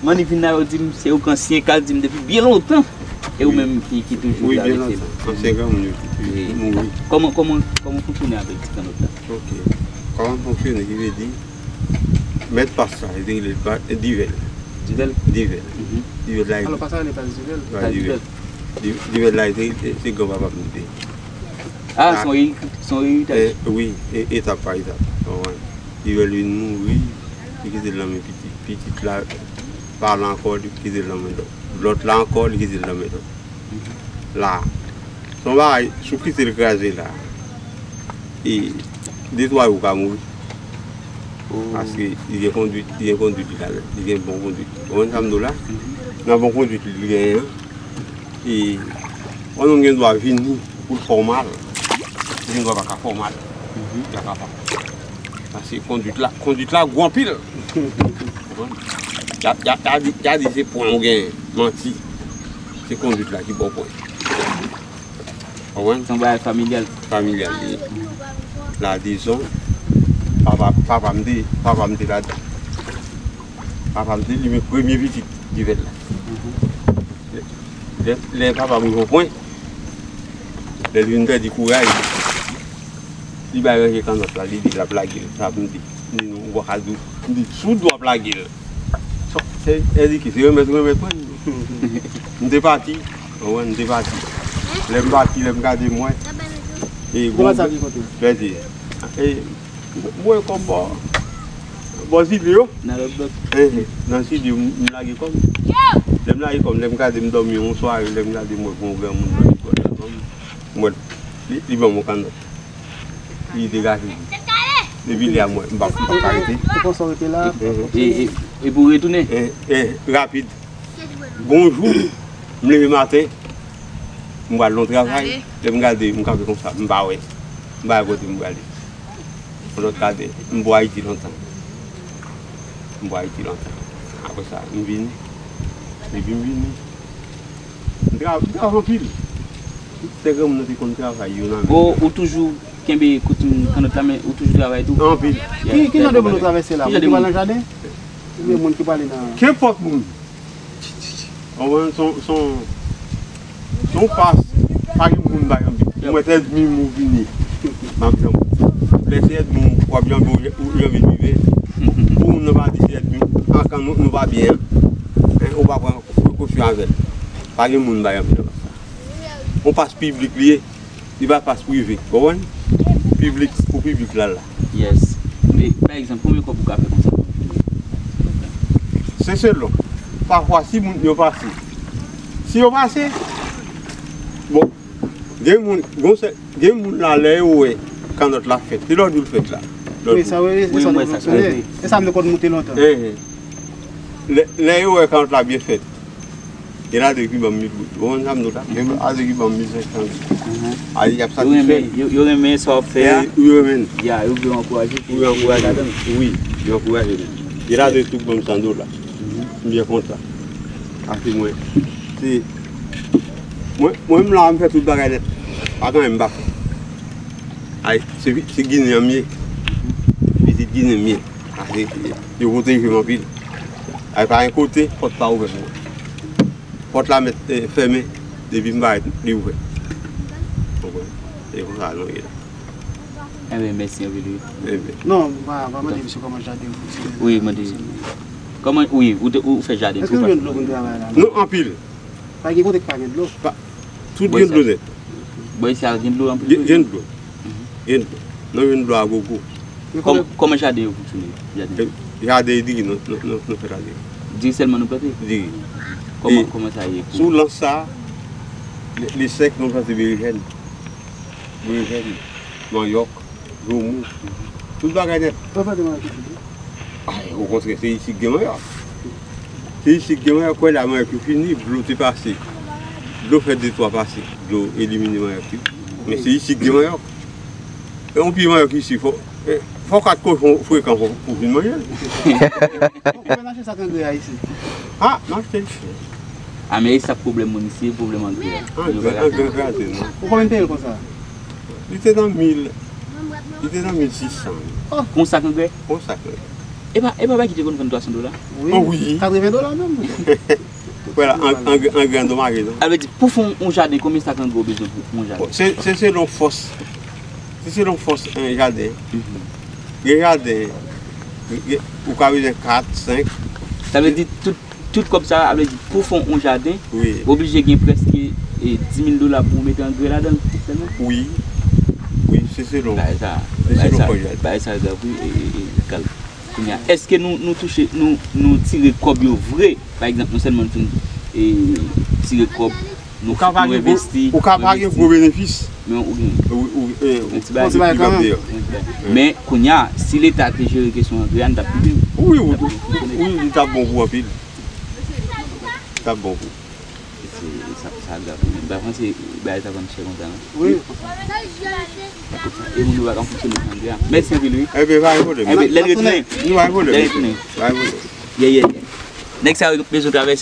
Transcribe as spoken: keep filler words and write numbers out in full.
Manmi vin la, yo di m se ou k ansyen, k al di m depi byen lontan. E ou menm ki, ki toujou la avèk li. Wi, byen lontan. Ansyen granmoun yo ki, ki mouri. Kòman, kòman, kòman w fonksyone avèk ti kannòt la? Ok. Kòman m fonksyone, ki vle di, mèt pas la, yo te rele l pa, Divèl. Divèl? Divèl. Divèl la, alò, pas la rele pas Divèl? Wi, Divèl. Di-, Divèl la, se, se, se granpapa m te. Ah, se yon eri-, se yon eritaj? Eh, wi, e, etap pa etap. Konprann? Divèl vin mouri, li kite l nan men pitit. Pitit la pa la ankò, li kite l nan men lòt. Lòt la ankò, li kite l nan men lòt. La, se yon bagay, si w kite l kraze la, e de twa jou w ka mouri. Paske li gen kondwit, li gen kondwit li la, li gen bon kondwit. Ou konprann sa m di w la? Nan bon kondwit li genyen an, e yon nonm gen dwa vini pou l fè w mal, li gen dwa pa ka fè w mal. Li pa kapab. Paske kondwit la, kondwit la gwo anpil. Y a, y a, y a di, y a di se pwen ou genyen, manti. Se kondwit la ki ba w pwen. Konprann? Se yon bagay familyal. Familyal li ye. La, dizon, papa, papa m te, papa m te ladan. Papa m te li menm premye pitit Divèl la. Lè, lè papa m rive yon pwen, lè l vin pèdi kouraj, li bay ranje kannòt la, li di l ap lage l. Sa pou m di, m di, "Non, ou pa ka di, m di, si w di w ap lage l." Sa, se, se di ki, se remèt, remèt mwen. M te pati, w konprann, m te pati. Lè m pati, lè m gade m wè, e, gon, sa ki kote? Pèdi. E, Mwen kòm bò, bò Zile yo. Nan lòt bò. Eh, eh, nan Zile yo, m, m lage kòm. Lè m lage kòm, lè m gade m dòmi yon sware, lè m gade m wè gon granmoun nan li bò la, m wè li, li ban m yon kannòt. Li degaje li. Depi lè a mwen, m pa, m pa ka rete. Ou konsa w rete la? Eh, eh. E, e, e pou w retounen? Eh, eh, rapid. Gon jou, m leve maten, m pral nan travay. Lè m gade, m kanpe konsa, m pa wè. M pa wè kote m prale. Yon lòt gade, m bò Ayiti lontan. M bò Ayiti lontan. Apre sa, m vini. Depi m vini, m tra-, m travay anpil. Tout sè granmoun nan te konn travay yo nan men. Bon, ou toujou kenbe koutim kannòt la, men ou toujou travay tou? Anpil. Ki, ki jan de moun ou travèse la? Moun ki pral nan jaden? Oubyen moun ki prale nan... Kenpòt moun. Ou konprann, se yon, se yon, se yon pas, pa gen moun ba yon bi. Mwen, se èdmi m ou vini. M ap di w. Lè se èdmi w, w ap janbe, ou, ou janbe rive. Pou moun nan pa di se èdmi w, ankan nou, nou pa byen. Hein, ou pa pran prekosyon avè l. Pa gen moun ba yon bi nan pas sa. Yon pas piblik li ye. Li pa pas prive, konprann? Piblik, pou piblik la la. Yes. Men, pa egzanp, konbyen kòb ou ka fè konsa? Se selon. Pafwa, si moun yo pase. Si yo pase, bon, gen moun, gon sè, gen moun la, lè yo wè kannòt la fèt, se lòt jou l fèt la. Lòt jou. Wi, sa, wi, wi, se sa nou fonksyone. E sa m te konn moute lontan. Eh, eh. Lè, lè yo wè kannòt la byen fèt, gen la de ki ban m mil goud. Ou konprann sa m di w la? Gen la de ki ban m mil senk san goud. A, y ap satisfè. Yo renmen, yo, yo renmen sa w ap fè a. E, yo renmen. Ya, yo vle ankouraje. Yo ankouraje. Wi, yo ankouraje. Gen la de tou ki ban m san dola. M byen kontan. Paske mwen, se, mwen, mwen menm la, m fè tout bagay nèt. Pa gen anyen m pa fè. Ay, se, se Ginen an m ye. Pitit Ginen m ye. Paske yo pwoteje m anpil. Ay, pa gen kote, pòt pa ouvè pou mwen. Pòt la mèt, eh, fèmen, depi m parèt, li ouvè. Konprann? E konsa nou ye la. Enben, mèsi anpil, wi. Enben. Non, m pa, pa mande misye kòman jaden yo fonksyone la. Wi, mande. Kòman, wi, ou te, ou fè jaden tou? Èske nou jwenn dlo pou n travay la? Non, anpil. Pa gen kote k pa gen dlo? Pa, tout gen dlo nèt. Bò isi a gen dlo anpil? Gen, gen dlo. Gen dlo. Nou jwenn dlo a gogo. Kòm, kòman jaden yo fonksyone? Jaden. E, jaden diri, nou, nou, nou, nou fè jaden. Diri sèlman nou plante? Diri. Kòman, kòman sa ye? Sou lans sa, le, le sèk nou plante berejèn. Berejèn, manyòk, joumou. Tout bagay nèt. Pa plante manyòk isit, wi. Ay, okontrè, se isit gen manyòk. Se isit gen manyòk, kwè la manyòk yo fini, dlo te pase. Dlo fè de twa pase, dlo elimine manyòk yo. Men se isit gen manyòk. E yon pye manyòk isi, fò, e, fò kat kochon frekan pou, pou vin manje l. Ou konn achte sak angrè a isi? A, m achte l chè. A, men e sa k pwoblèm moun isi, pwoblèm angrè a. Angrè, angrè kraze nou. Ou konbyen peye l konsa? Li te nan mil, li te nan mil sis san. Oh, pou yon sak angrè? Pou yon sak angrè. E pa, e pa bagay ki te konn vann twa san dola? Wi. Oh, wi. Katreven dola menm. Voilà, an, an, an gran domaj, non? Sa vle di, pou fè yon, yon jaden, konbyen sa k an gwo bezwen pou, pou yon jaden? Bon, se, se selon fòs. Se selon fòs, en, jaden. Mhm. Gen jaden, gen, ou ka bezwen kat, senk. Sa vle di, tout, tout kòb sa, sa vle di, pou fè yon jaden, wi, ou oblije gen prèske, e, dis mil dola pou w mete angren ladan l sèlman? Wi. Wi, se selon. Bagay sa, se selon fòs jaden. Bagay sa grav, wi, e, e, e, kal. Kounye a, èske nou, nou touche, nou, nou tire kòb yo vre? Pa egzanp, nou sèlman fin, e, tire kòb, nou, nou envesti, ou ka pa gen gwo benefis. Men ou gen. Ou, ou, e, yon ti bagay kanmenm. Men kounye a, si Leta te jere kesyon angren an, n t ap pi byen. Wi, wi, wi, li t ap bon pou anpil. Li t ap bon pou. Se, sa, sa grav wi. M pa panse bagay sa konn chè konsa non. Wi. E moun yo pa ka fonksyone san angren an. Mèsi anpil wi. Enben, pa gen pwoblèm. Enben, lè n retounen. Wi, pa gen pwoblèm. Lè n retounen. Pa gen pwoblèm. Yeah, yeah, yeah. Nèg sa yo bezwen travèse.